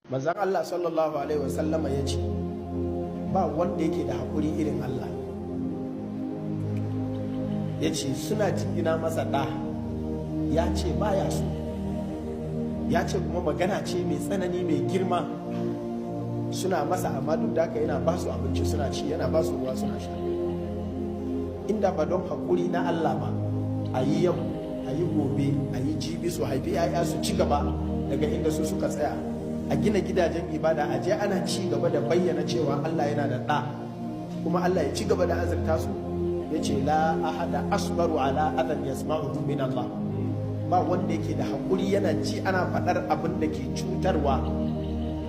Manzon Allah sallallahu alaihi wasallama ya ce ba wanda yake da haƙuri irin Allah. Ya ce suna jingina masa ɗa, ya ce baya so, ya ce kuma magana ce mai tsanani, mai girma suna masa, amma duk da haka yana ba su abinci suna ci, yana ba su ruwa suna sha. Inda ba don haƙuri na Allah ba, a yi yau, a yi gobe, a yi jibi, su haifi 'ya'ya, su ci gaba daga inda su suka tsaya, a gina gidajen ibada, a je ana ci gaba da bayyana cewa Allah yana da ɗa, kuma Allah ya ci gaba da azurta su. Ya ce la ahada asbaru ala adan yasma'uhu min Allah. Ba wanda yake da haƙuri, yana ji ana faɗar abin da ke cutarwa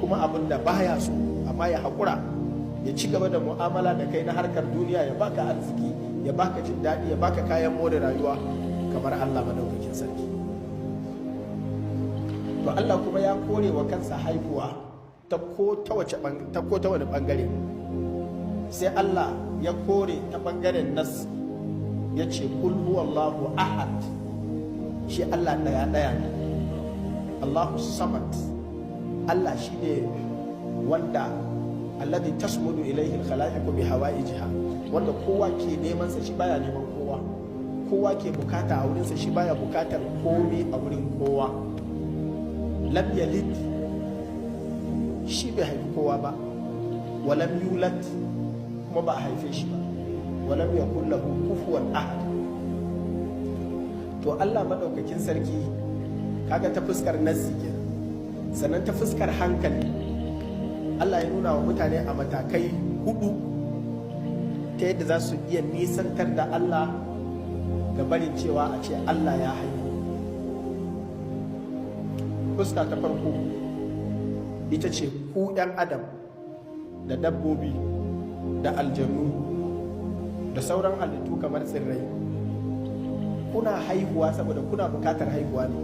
kuma abin da baya so, amma ya haƙura ya ci gaba da mu'amala da kai na harkar duniya, ya baka arziki, ya baka jin daɗi, ya baka kayan more rayuwa, kamar Allah madaukakin sarki. To Allah kuma ya kore wa kansa haihuwa ta ko ta wani bangare. Sai Allah ya kore ta bangaren nas, ya ce kul huwallahu ahad. Shi Allah ɗaya ɗaya ne, Allahu samad. Allah shi ne wanda alladhi tasmudu ilaihi al-khalaiqu bi hawaijiha, wanda kowa ke neman sa, shi baya neman kowa. Kowa ke bukata a wurinsa, shi baya bukatar komai a wurin kowa. Lam yalid, shi bai haifi kowa ba, walam yulad, kuma ba a haife shi ba, walam yakul lahu kufuwan ahad. To Allah madaukakin sarki, kaga ta fuskar nassi kenan. Sannan ta fuskar hankali, Allah ya nuna wa mutane a matakai hudu ta yadda za su iya nisantar da Allah ga barin cewa a ce Allah ya haihu. Fuska ta farko ita ce ku 'yan adam da dabbobi da aljanu da sauran halittu kamar tsirrai, kuna haihuwa saboda kuna bukatar haihuwa ne.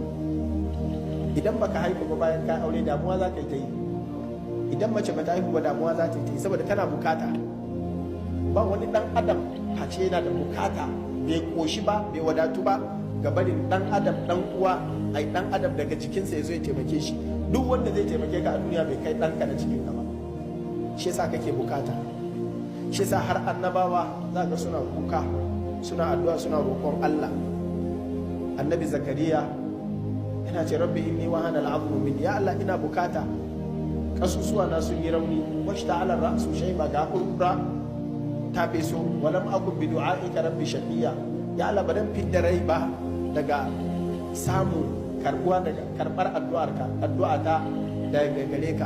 Idan baka haihu ba bayan ka aure, damuwa za ka yi ta yi. Idan mace bata haihu ba, damuwa za ta yi ta yi, saboda tana bukata. Ba wani dan adam face yana da bukata, bai koshi ba, bai wadatu ba ga barin dan adam dan uwa, ai dan adam daga jikinsa ya zo ya taimake shi. Duk wanda zai taimake ka a duniya bai kai ɗanka na cikin ka ba. Shi yasa kake bukata. Shi yasa har annabawa za ga suna kuka, suna addu'a, suna roƙon Allah. Annabi Zakariya yana ce rabbi inni wahana al'azmu min, ya Allah, ina bukata, kasusuwa na sun yi rauni, washta'ala ra'su shayba, ga furfura ta feso, walam akun bi du'aika rabbi shaqiya. Ya Allah, ba dan fidda rai ba daga samu karbuwa, daga karbar addu'arka, addu'ata daga gare ka.